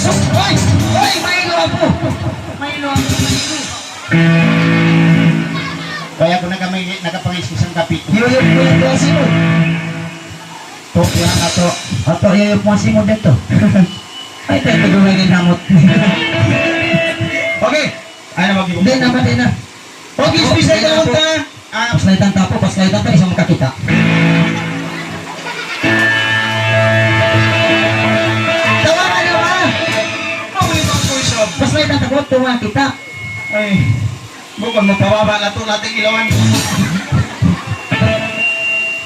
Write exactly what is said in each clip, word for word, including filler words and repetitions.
Hoy! Hoy! Maylo' aku! Maylo' aku! Maylo'! Kaya aku nakamay-, nakapangis isang kape. Yuyup mu in puasi mu. Tok yan, ato. Ato, yuyup mu in puasi mu dito. Ay, tayo, tayo, may ginamot. Okay. Ano mag-ibig? Di' na, di' na. Okay, special na ta. Ah, paslaitan ta, apu', paslaitan ta, di' sa makakita'. Tawagan niyu ba? Paslaitan ta, apu', tumakita'. Ay, bukun mu pababa' na tu natin ilawan.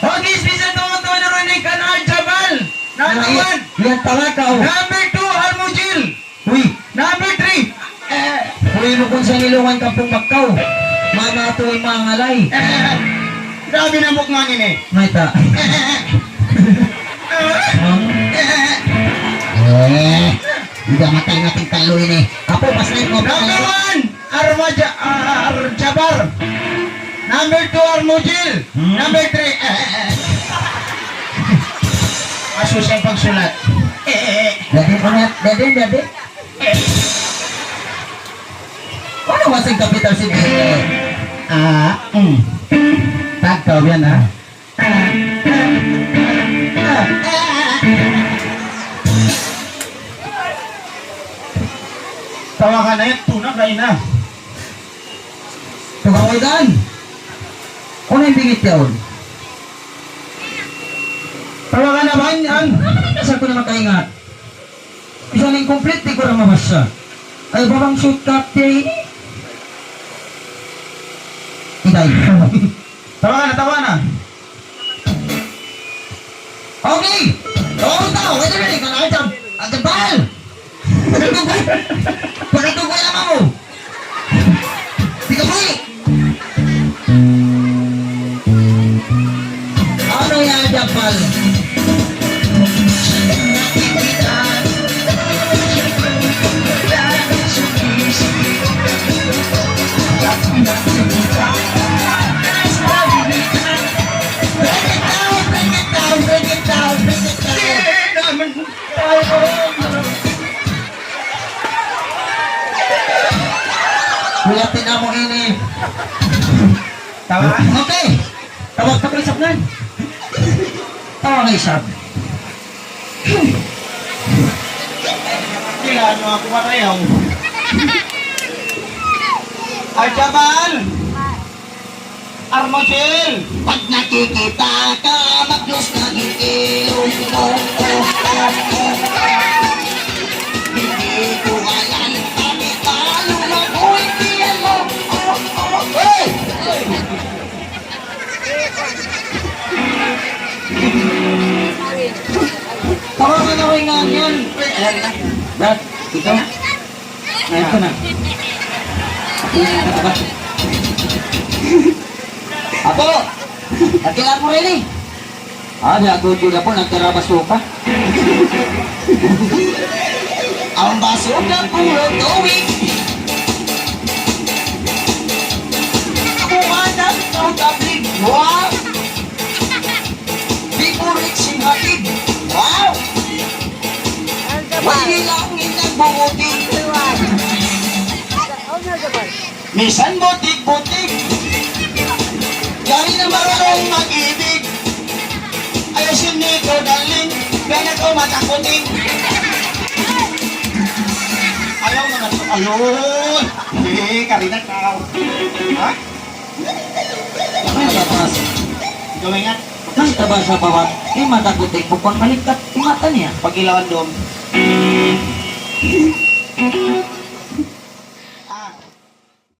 Okay, special to, to, ano rin, kan Al Jabal. Number one. Yan talaga, oh. Number two, Al Mujil. Uy. Number three. Eh. Uy, bukun sa Ilungan, Kampung Bakaw. Mana tu in mangalay. Eh. Grabe na mukha ini. Mayta'. Eh. Eh, di' matay natin talo ini. Apu', paslaitan mu. Number one. Armaja-, ah, Arjabar. Number two, Armujil. Hmm. Number three, eh, eh, eh. Asus in pagsulat. Eh, eh, eh. Jadi, punya, jadi, jadi. Eh. Ano ba in capital city? Ah, mm. Tagkaw yan, ah. Tawagan na yan, tuna, kain na. Tawagan. Ano in bingit yaun? Tawagan na ba yan? Sa' aku na makaingat. Bisan in complete, di' ku na mabasa. Ay, parang shortcut yan. Itay. Tawagan na, tawagan na. Okay. Tau, tau. Wait a minute. Kan Al Jab-, Al Jabal. Pakatukoy. Pakatukoy in ama' mu. Di' ka buhi'. Ano yan, Jabal? Break it down, break it down, break it down, break it down. Kuyatin na mu ini. Tawa. Okay. Tawag pa ku isab na. Tawag na isab. Kila, ano aku matayaw? Al Jabal! Armajil! Pag nakikita ka, maglus na in ilong mo. Hindi ko alam, bakit pa lumago in tiyan mo. Hey! Tawagan na ko in ngan yan. Brad, ikaw? Ito na. Apo! Nagkilala mo rin eh. Ah, di ako, di ako nagkarabas ko pa. Ang basura puro tubig. Kumanan sa tablig. Wow! Di ko rin simatid. Wow! Way hilangin ang bunguti. Misan butik-butik. Yari na marunong mag-ibig. Ayusin nito, darling. Kaya na to matakutin. Ayaw na na to. Ayun. Hindi, karina tao. Ha? Ano yung labas? Ikaw nga. Nang tabas sa bawat, eh, matakutin. Bukang maligkat, imatan niya. Pag-ilawan doon.